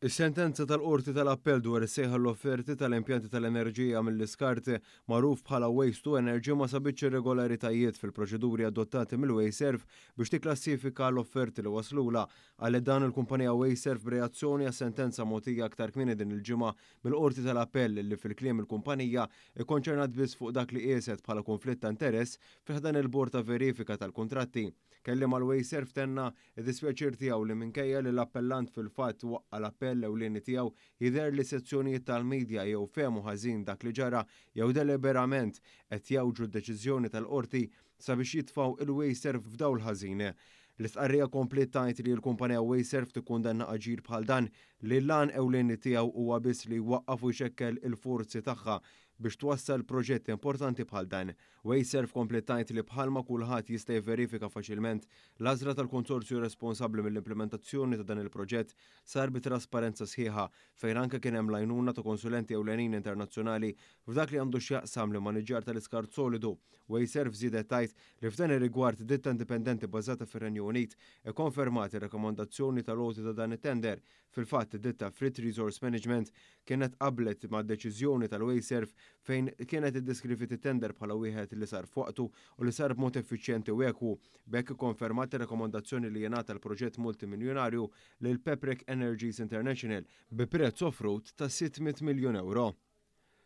Is-sentenza tal-Qorti tal-Appell dwar is-sejħa l-offerti tal-impjanti tal-enerġija mill-iskart magħruf bħala Waste to Energy ma sabitx irregolaritajiet fil-proċeduri adottati mill-Wasteserv biex tikklassifika l-offerti li waslulha. Qalet dan il-kumpanija Wasteserv b'reazzjoni għas-sentenza mogħtija aktar kmieni din il-ġimgħa mill-Qorti tal-Appell li fil-kliem il-kumpanija ikkonċernat biss fuq dak li qieset bħala kunflitt ta' interess fi ħdan il-Bord ta' Verifika tal-Kuntratti. Kelliem għal Wasteserv tenna Id-dispjaċir tiegħu li minkejja li l-appellant fil-fatt waqqa' l-appell ewlieni tiegħu, jidher li sezzjonijiet tal-media jew fehmu ħażin dak li ġara jew deliberament qed jgħawġu d-deċiżjoni tal-Qorti sabiex jitfgħu il-Wasteserv f'dawl ħażin. L-istqarrija kompliet tgħid li l-kumpanija Wasteserv tikkundanna aġir bħal dan li l-għan ewlieni tiegħu huwa biss li jwaqqaf u jxekkel il-forzi tagħha biex twassal proġett importanti bħal dan. Wasteserv kompliet tgħid li bħalma kulħadd jista' jivverifika faċilment, l-għażla tal-konsorzju responsabbli mill-implimentazzjoni ta' dan il-proġett sar bi trasparenza sħiħa fejn anke kien hemm l-għajnuna ta' konsulenti ewlenin internazzjonali f'dak li għandu x'jaqsam l-immaniġġjar tal-iskart solidu. Wasteserv żiedet tgħid li f'dan ir-rigward ditta indipendenti bbażata fir-Renju Unit ikkonfermat ir-rakkomandazzjoni tal-għoti ta' dan it-tender. Fil-fatt, id-ditta Frit Resource Management kienet qablet mad-deċiżjoni tal-Wasteserv fejn kienet iddeskriviet it-tender bħala wieħed li sar f'waqtu u li sar b'mod effiċjenti u ekwu. B'hekk ikkonfermat ir-rakkomandazzjoni li jingħata l-proġett multimiljunarju lil Paprec Energies International bi prezz offrut ta' 600 miljun ewro.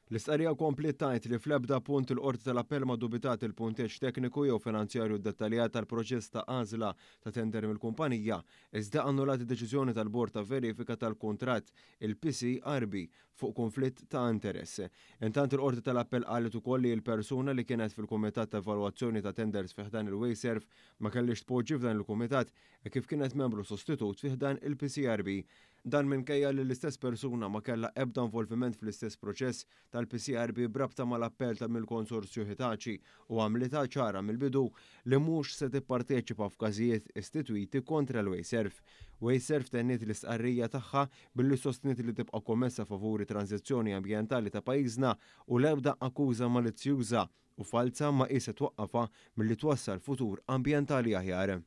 L-istqarrija kompliet tgħid li fl-ebda punt il-Qorti tal-Appell ma ddubitat il-punteġġ tekniku jew finanzjarju ddettaljat tal-proċess ta' għażla ta' tender mill-kumpanija, iżda annullat id-deċiżjoni tal-Bord ta' Verifika tal-Kuntratt, il-PCRB, fuq kunflitt ta' interess. Intant il-Qorti tal-Appell qalet ukoll li l-persuna li kienet fil-Kumitat ta' Evalwazzjoni ta' Tenders fi ħdan il-Wasteserv ma kellhiex tpoġġi f'dan il-kumitat hekk kif kienet membru sostitut fi ħdan il-PCRB. Dan minkejja li l-istess persuna ma kellha ebda involviment fl-istess proċess tal-PCRB b'rabta mal-appell ta' mill-konsorzju Hitachi u għamlitha ċara mill-bidu li mhux se tipparteċipa f'każijiet istitwiti kontra l-Wasteserv. Wasteserv tenniet l-istqarrija tagħha billi sostniet li tibqa' kommessa favur it-tranżizzjoni ambjentali ta' pajjiżna u l-ebda akkuża malizzjuża u falza ma hi se twaqqafha milli twassal futur ambjentali aħjar.